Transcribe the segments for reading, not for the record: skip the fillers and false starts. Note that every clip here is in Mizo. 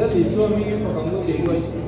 Lal Isua hmingin fak ang u tih luai tih.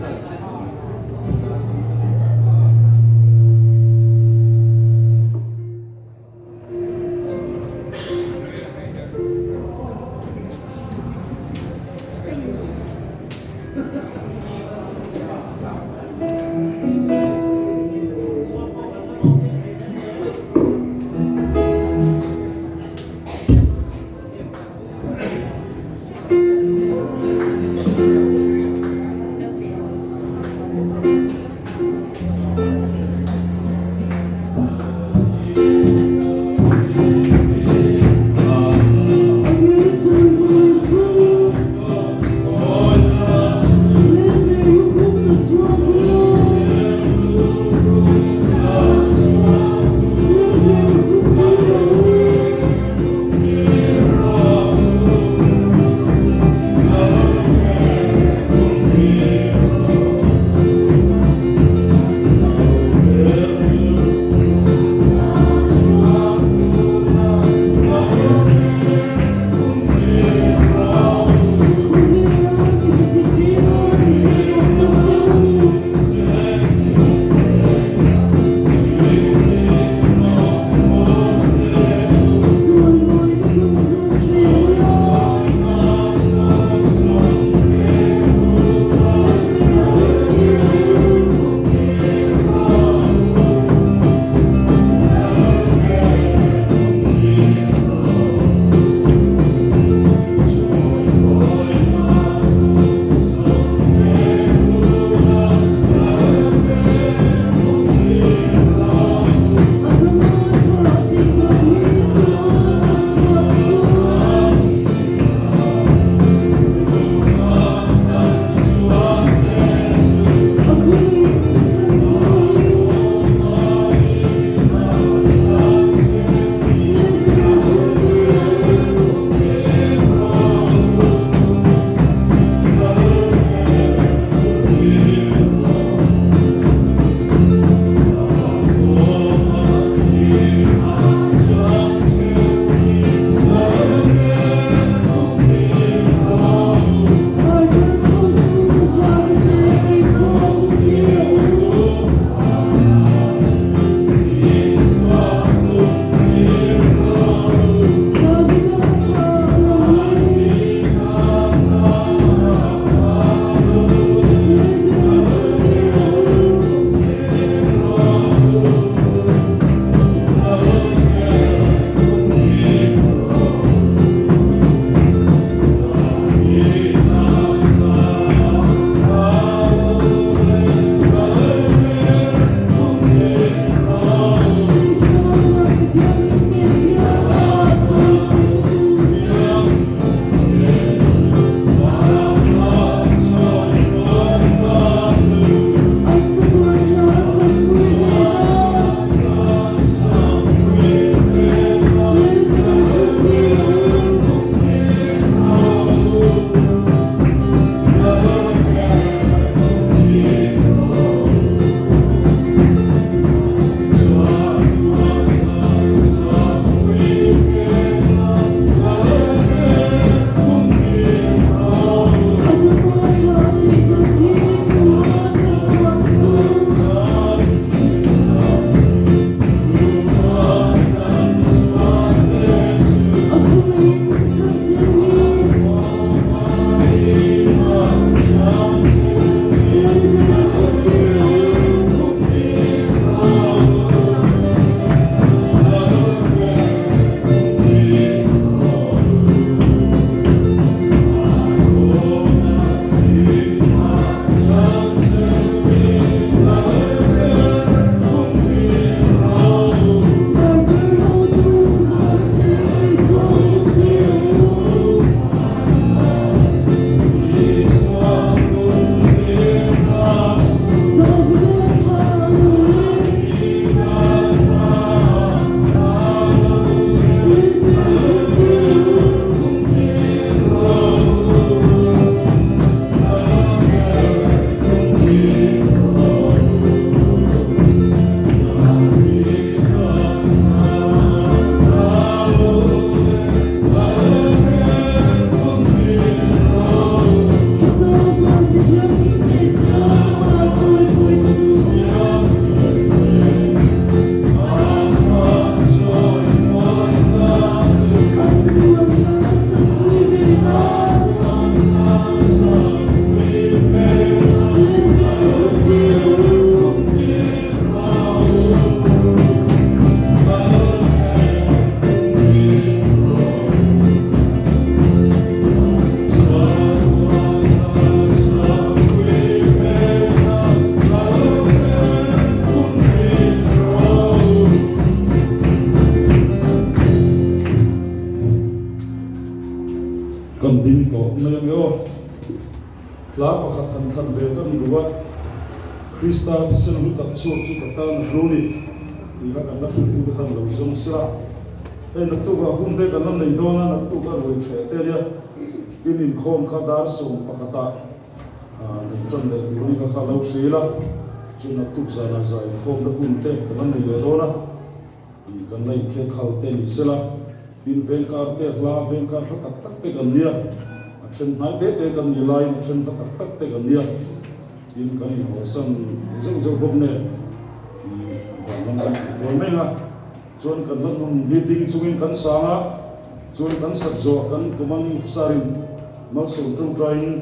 tawh mai ange aw. Hla pakhat han thlan ve kan duh a, Krista thisen hlu tak chhuak chu ka tan a hlu ni tih kha kan la hrilhtute khan lo zawng sela. Hei naktukah hun te kan la nei dawn a, naktuk a ruai hreh te ania. Tin inkhawm kha dar sawm pakhatah nei tan leh tur ani kha kha lo hrilh a, chu naktuk zanah zai inkhawmna hun te kan la nei leh dawn a. Tih kan la inthlek khal te ni sela, tin vengkar te hla vengkar hla tak tak te kan nia, a then hnai te te kan ni laiin a then hla tak tak te kan nia, tin kan inhawlsan zeuh zeuh bawk nen i van lam kan tih kual mai ang a, chuan kan hla hnung hi ding chungin kan sang a, chuan kan sat zawh kan commanding officer in malsawm tawngtaiin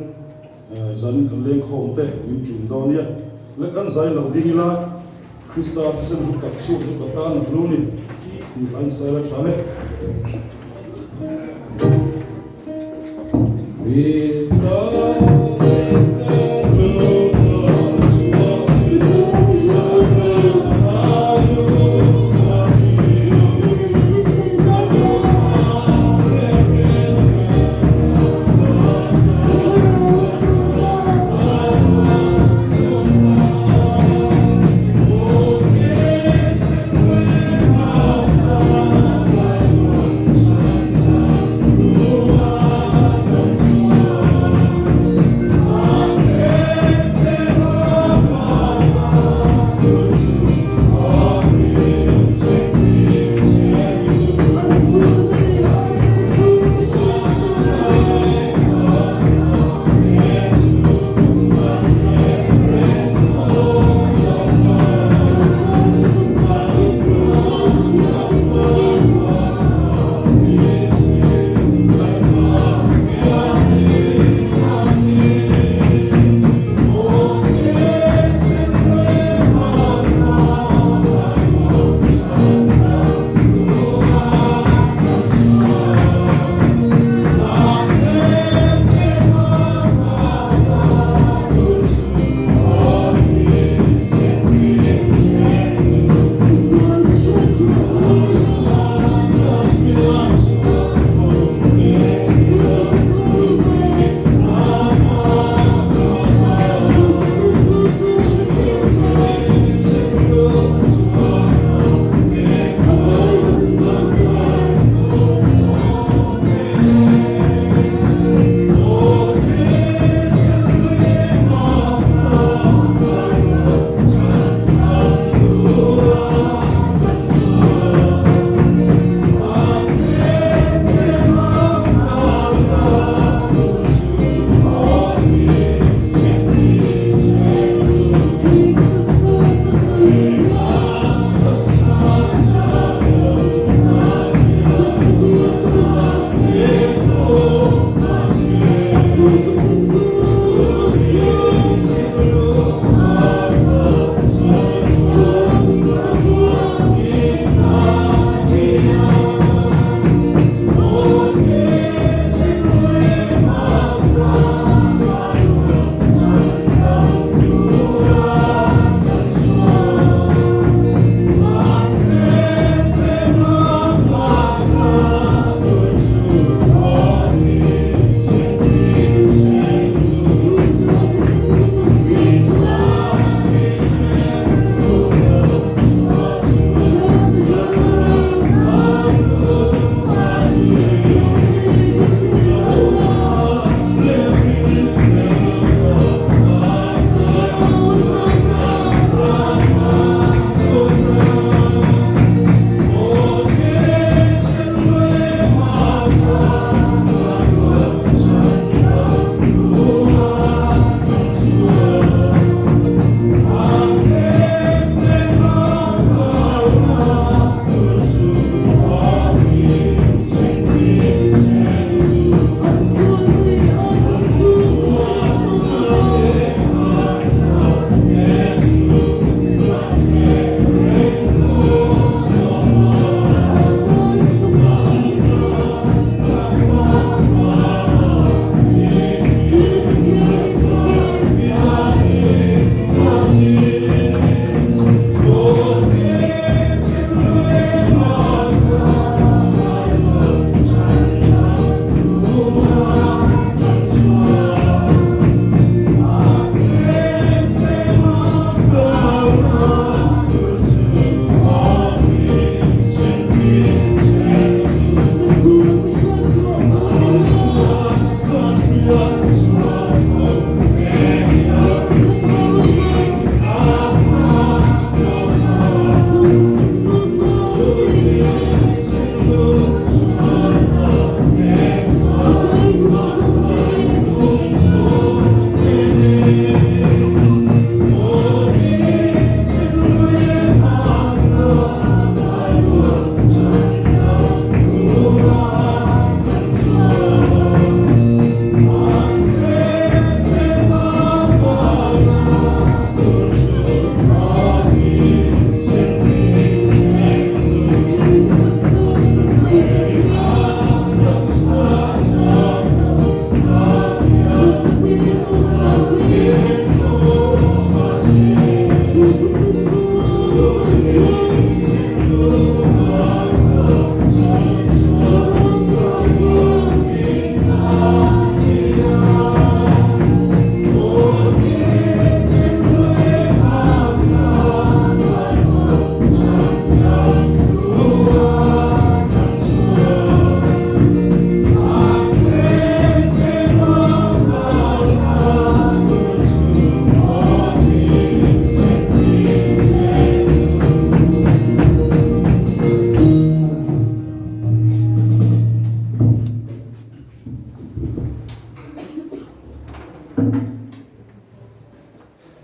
Zanin kan lengkhawm te min ṭin dawn nia. Le kan zai lo ding ila, Krista thisen hlu tak chhuak chu ka tan a hlu ni tih hla in sawi la ṭha le. Krista thisen hlu tak chhuak chu ka tan a hlu ni.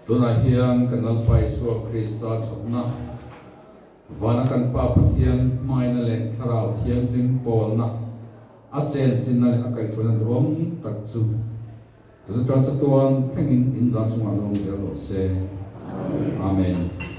Tunah hian kan Lalpa Isua Krista thatna, vana kan Pa Pathian hmaina leh Thlarau Thianghlim pawlna a chen chinna leh a kaihhruaina duhawm tak chu tuna tan chatuan thlengin in zan chungah lo awm zel rawh se. Amen.